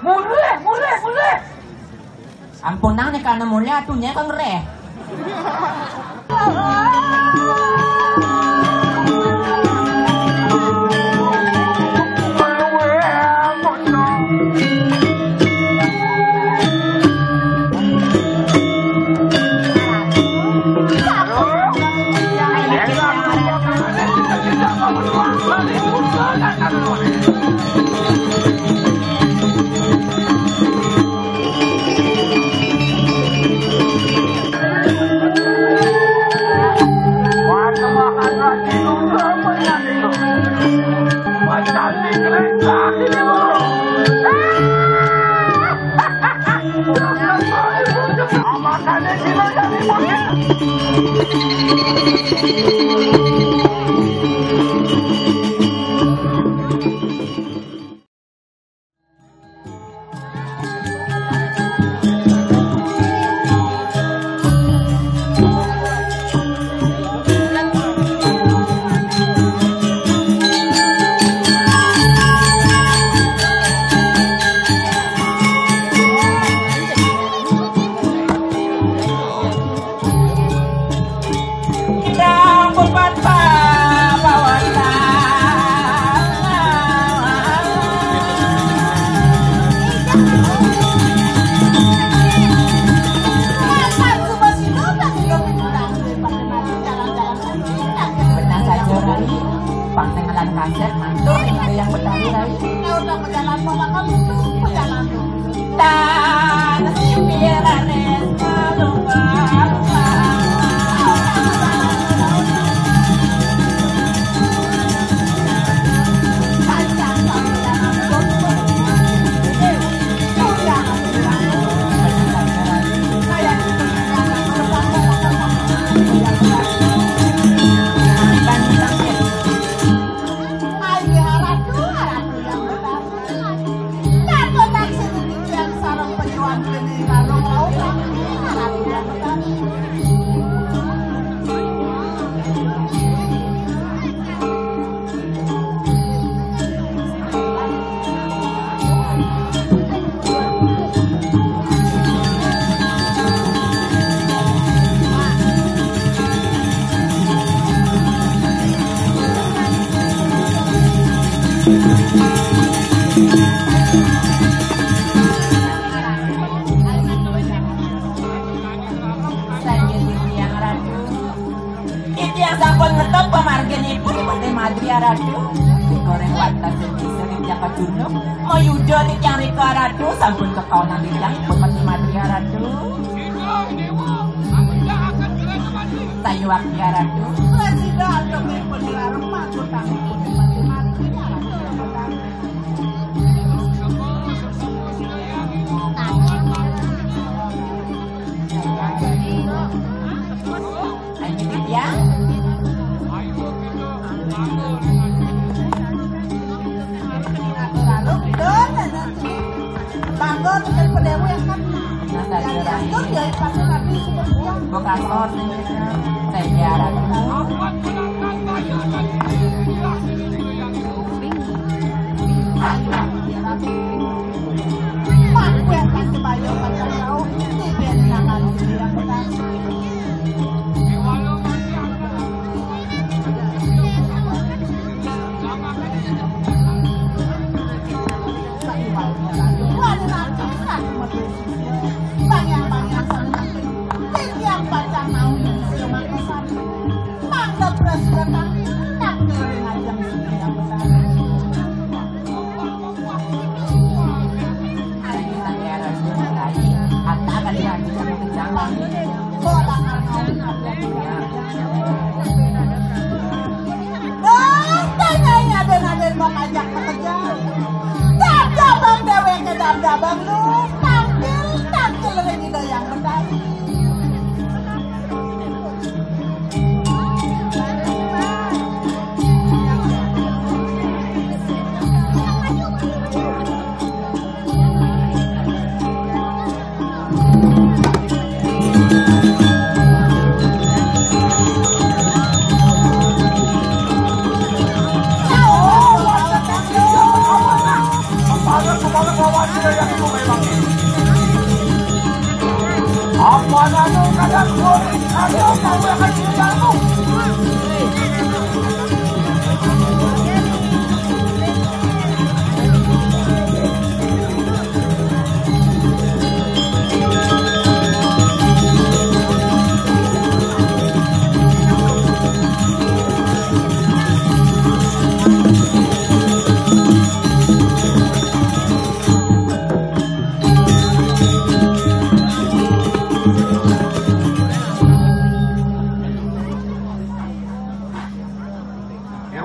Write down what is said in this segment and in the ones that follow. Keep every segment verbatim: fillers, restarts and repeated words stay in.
Mulih, mulih, mulih. Ampunang nih karena mulih atuh nya kang reh. Benar saja, Rai. Pang sing ngelan kasét, mantul nih, ada yang Betawi, Rai. Nah, udah pejalan, mau makan itu, pejalan tuh. Dan si Piranes malu-malu. Titiang sampun ngetep pamarginipun Patih Madria Ratu. Rika ring wates sing bisa titiang kacunduk. Mayuda titiang rika Ratu, sampun kakaonan titiang ipun Patih Madria Ratu. Sayuwakti Ratu. Prasida ageng ipun dilarem makutang ipun Patih Madria Ratu. Ayo, Ditya. Bangun, bikin pedewi yang kan. Nah, tadi yang diatur, ya, pasti nanti seperti yang buka sor, saya jalan.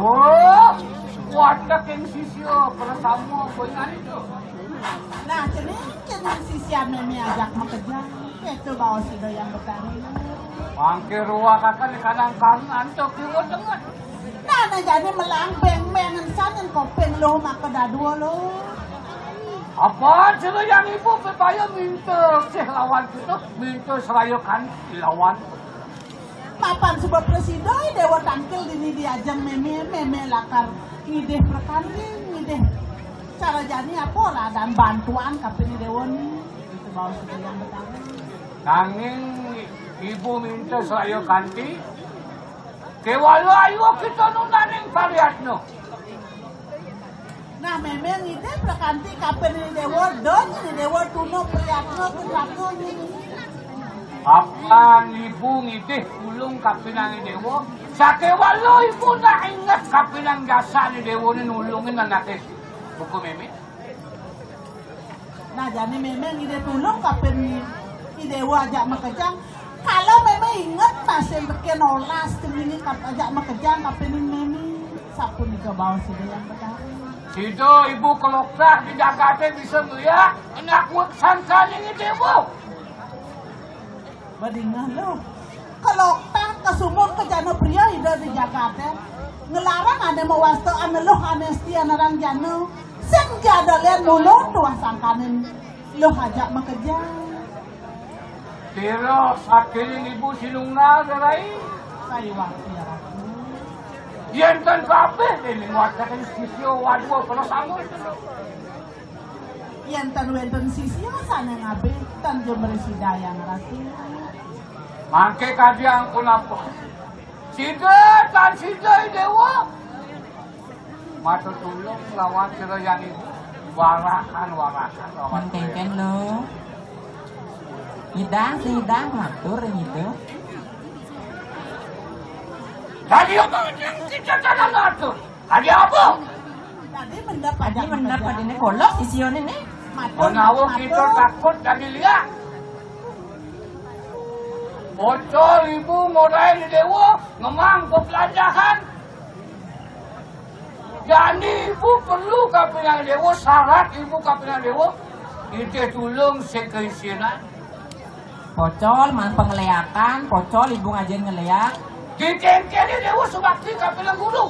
Wah, watek ing sisia prasama kowe itu. Nah, cening, cening sisia mémé ajak makejang. Itu baos Ida Hyang Betari. Mangké ruwakaken kanang kangen antuk kiwa tenget. Nah, nah jane melang beng-bengen sanen kopeng lo maka dadua lo. Apa sira yang ibu pepaya minta sih lawan kita, minta seraya kanti lawan. Mapan sebab presida, Déwa tangkil dini diajeng mémé, mémé lakar ngidih perkanding, ngidih cara jani apa radan bantuan kapining Déwa ni. Itu baos Ida Hyang Betari. Nanging ibu minta seraya kanti, kewala ayu kita nunaning pariatna. Nah, mémé ngidih prakanti kapining Déwa, don ni Déwa tuna priyatna kudratna ni. Apan ibu ngidih tulung kapining Déwa, sakewala ibu nak inget kapining jasa ni Déwa ni nulungin anaké buka mémé. Nah, jani mémé ngidih tulung kapining Déwa ajak makejang. Kala mémé inget masih tekén olas ceningé kap-, ajak makejang kapining mémé. Sapunika baos Ida Hyang Betari. Sida ibu keloktah di jagaté bisa ngeliak, anak wek sangkaning Déwa. Badingeh lo. Keloktah kasumur ka jana pria Ida di jagaté. Nglarang ané mawasta ané luh ané setia narang jana. Sing jada lén nulung tuah sangkaning luh ajak makejang. Pira sakiring ibu sinunggal, Rai? Sayuwakti, Ratu. Yén ten kabéh déning wateking sisia wadua prasama. Yén ten wénten sisia sané ngabih, ten jemré sidayang, Ratu. Mangké kadi ampun apa? Sida tan sida, Déwa. Matur tulung lawan sira yang ibu. Warahan-warahan lawan sira. Kéngkén lo. Nyidang, sing nyidang matur ring Ida. Dadi apa yang kita jalan atur? Dadi apa? Dadi mendep. Dadi mendep, dadi ini kolok isione nih. Matur, menawa kita matur. Takut dadi liak. Bocor ibu ngorai di Déwa, ngemang pepelanjahan. Jani ibu perlu kapining Déwa, syarat ibu kapining Déwa, ngidih tulung sing kaisinan. Pocol, man pengeleakan, pocol ibu ngajin ngeleak. Dikéngkéné Déwa subakti kapining guru.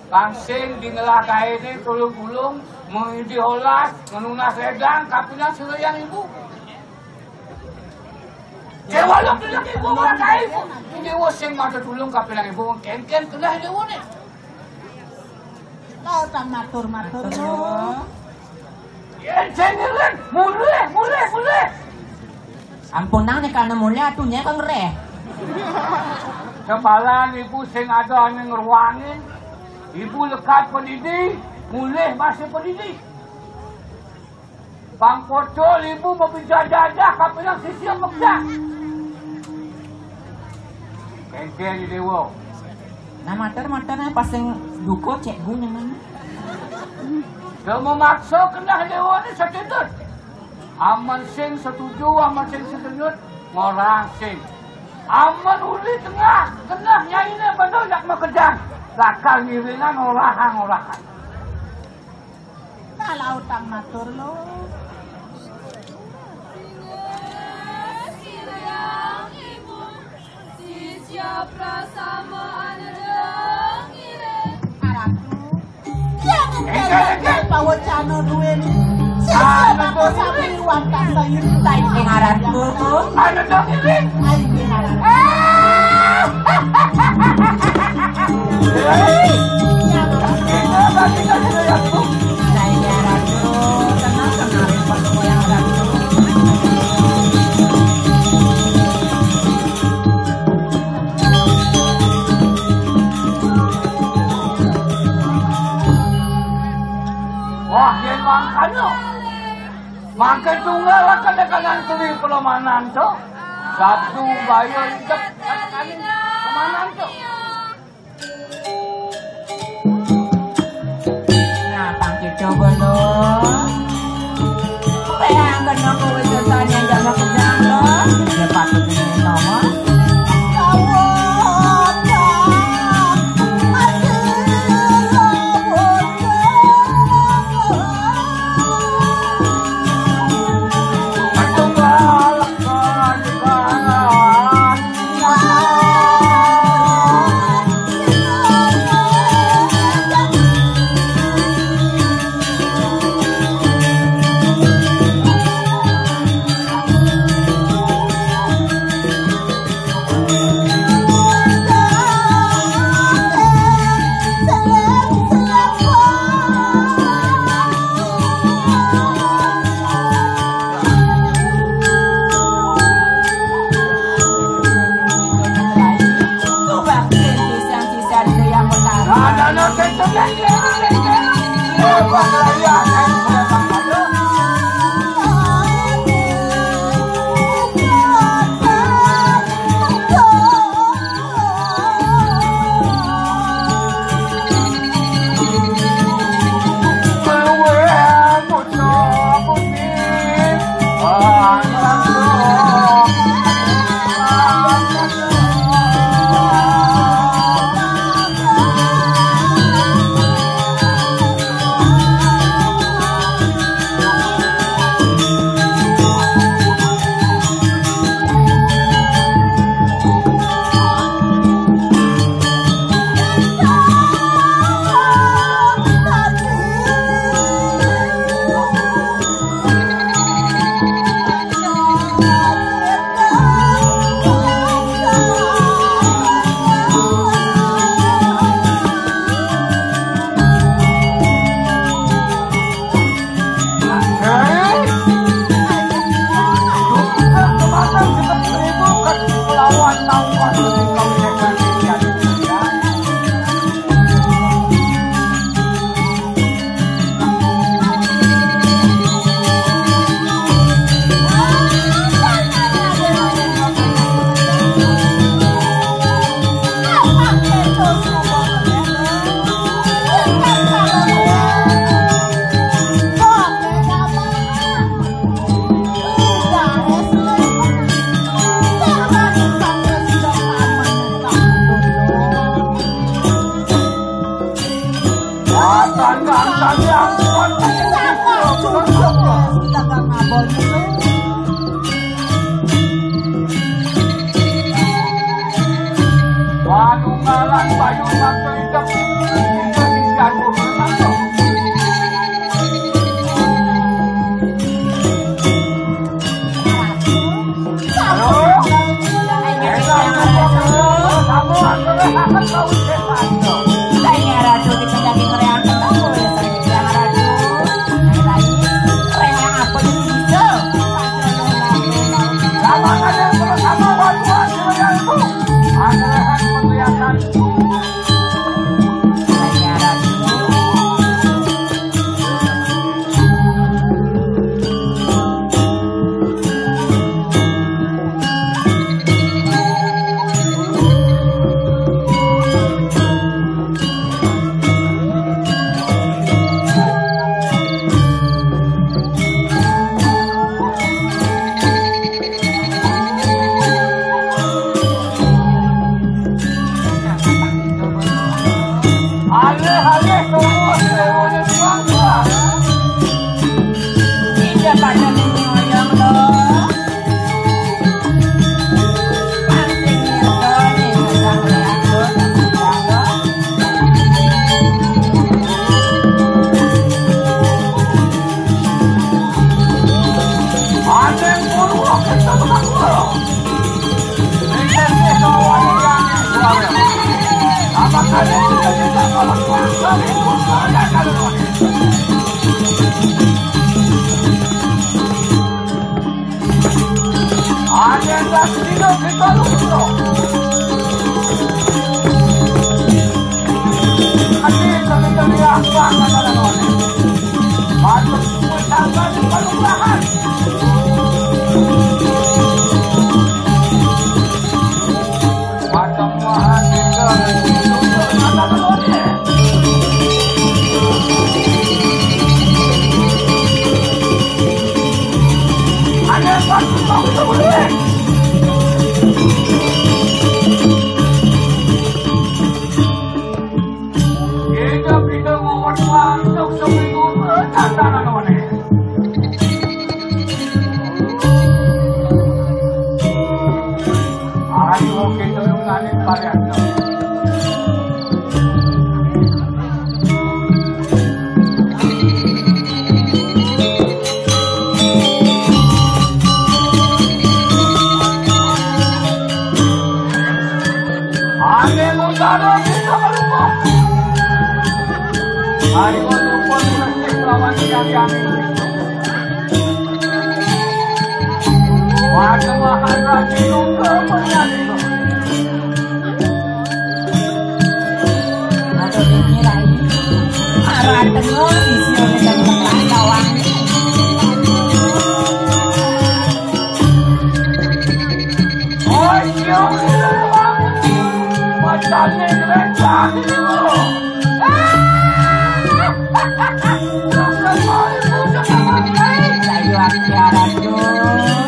Pang sing di ngelah gaéné tulung-tulung, mengidih olas, ngenunas lédang, kapining sira yang ibu. Déwa lho, keneh ibu ora kae, ibu. Déwa sing matur tulung kapining ibu, kéngkén keneh déwané. Kau tak matur-matur, Déwa. Yén sing ngiring, mulih, mulih, mulih. Ampunang nek ana mulih, atunya kang reh. Sempalan ibu sing ada ning ruangin. Ibu lekad pedidi, mulih masih pedidi. Pang pocol ibu mabijajah kapining sisia meksa. Kéngkén di Déwa. Nah, mater-mater, nah, pas sing duka cek gu nyaman. Dia memaksa keneh Déwa ni setidut. Amun sing setuju, amun sing setuju, ngorang sing. Amun uli tengah, keneh nyainé bener yak makejang. Lakar ngiringan orahan-orahan. Kalau utang matur lo. Sira yang ibu, sisia prasama anada ngiring. Aratu. Yang enggal pawacana duwéné. Sisia maka sami wantah sayun. Saiki ngaratu. Anada ngiring. Saiki ngaratu. Jaya Ratu, tenang, tenang, Pak Koyang Ratu. Mangke tunggal akan dekanan seni pelemanan to. Satu bayo ijek katakan pelemanan to. Nah, tangkit coba lo. Bayangkan aku wesesan yang jaga kejang lo. Dia patut ini nomor.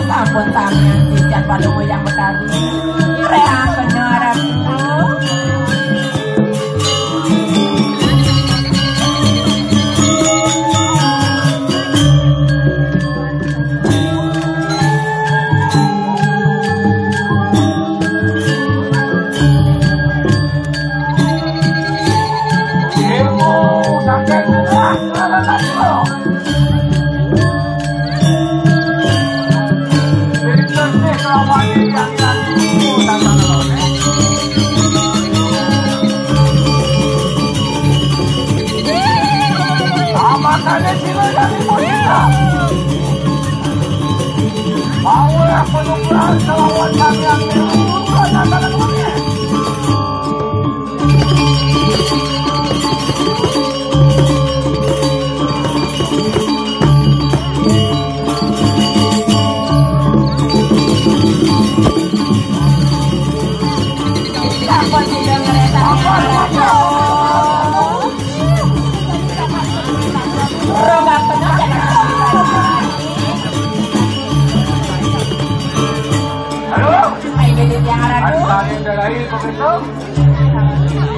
Sampun sami sijan pada moyang Betari. Reaken Ratu.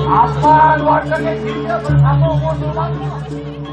Apa luar negeri tidak bersama musuh bangsa?